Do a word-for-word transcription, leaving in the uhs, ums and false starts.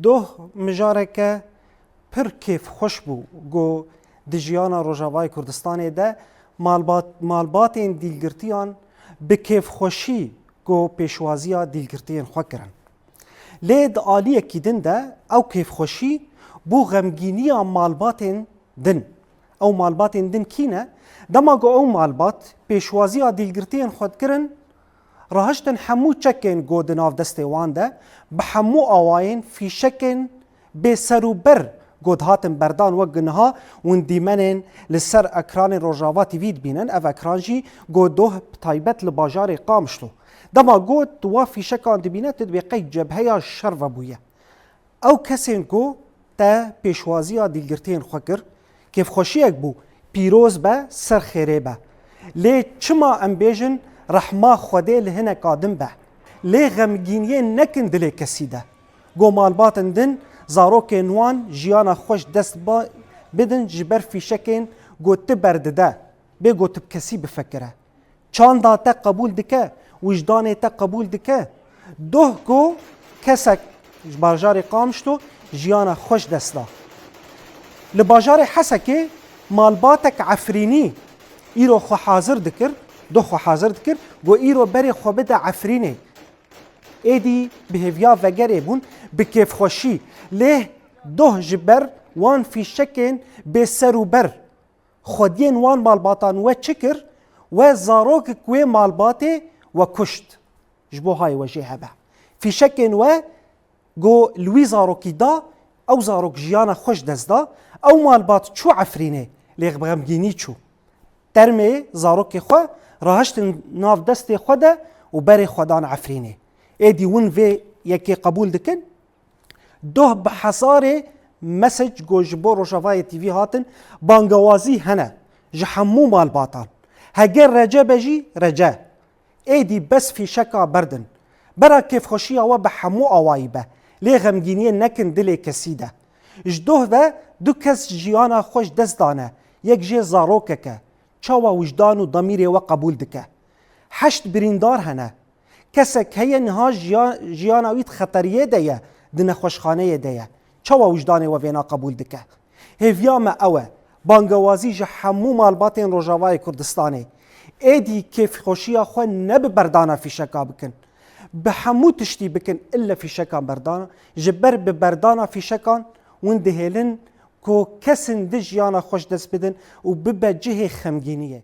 Doh mijareke pir kêfxweş bû ku di jiyana Rojavayê Kurdistanê de malbat, malbatên dîlgirtiyan bi kêfxweşî ku pêşwaziya dîlgirtiyên xwe kirin. Lê di aliyekî din de ew kêfxweşî bû xemgîniya malbatên din. Ew malbatên din kî ne? Dema ku ew malbat pêşwaziya dîlgirtiyên xwe dikirin, rahiştin hemû çekên ku di nav destê wan de bi hemû awayên fîşekên bê ser û ber ku dihatin berdan wek ku niha hûn dîmenên li ser ekranên Rojava T V dibînin. Ev ekran jî ku doh bi taybet li bajarê Qamişlo. Dema ku tu wa fîşekan dibîne, tu dibê qey cebheya şer vebûye. Ew kesên ku te pêşwaziya dîlgirtiyên xwe kir, kêfxweşiyek bû, pîroz be, ser xêrê be. Lê çima em bêjin rehma Xwedê li hineka din be? Lê xemgîniyê nekin dilê kesî de. Go malbatên din zarokên wan jiyana xweş dest ba-, bidin ji ber fîşekên go ti berdide, bê go tu bi kesî bifekire. Çanda te qebûl dike, wijdanê te qebûl dike. Doh ku kesek ji bajarê Qamişlo jiyana xweş dest da. Li bajarê Hesekê malbatek Efrînî îro xwe hazir dikir, doh xwe hazir dikir, ku îro berê xwe bide Efrînê. Êdî bi hêviya vegerê bûn, bi kêfxweşî. Lê doh ji ber wan fîşekên bê ser û ber, xwediyên wan malbatan we çi kir? We zarokek wê malbatê we kuşt. Ji bo hayê we jê hebe. Fîşekên we go li wî zarokî da, ew zarok jiyana xweş dest da, ew malbat çû Efrînê, lê bi xemgînî çû. Termê zarokê xwe rahiştin nav destê xwe de û berê xwe dan Efrînê. Êdî win vê yekê qebûl dikin? Doh bi hezarê mesaj go ji bo Rojavayê T V hatin, bangewazî hene ji hemû malbatan. Heger rece be jî rece. Êdî bes fîşeka berdin. Bera kêfxweşiya we bi hemû awayî be. Lê xemgîniyê nekin dilê kesî de. Ji doh ve du kes jiyana xweş dest dane. Yek jê zarokek e. Çawa wijdan û demîrê we qebûl dike? Heşt birîndar hene. Kesek heye niha jiya-, jiyana wî di xeteriyê de ye, di nexweşxaneyê de ye. Çawa wijdanê we vêna qebûl dike? Hêviya me ew e, bangewazî ji hemû malbatên Rojavayê Kurdistanê. Êdî kêfxweşiya xwe ne bi berdana fîşeka bikin. Bi hemû tiştî bikin, ille fîşekan berdana. Ji ber bi berdana fîşekan hûn dihêlin ku kesên di jiyana xweş dest bidin û bibe cihê xemgîniyê.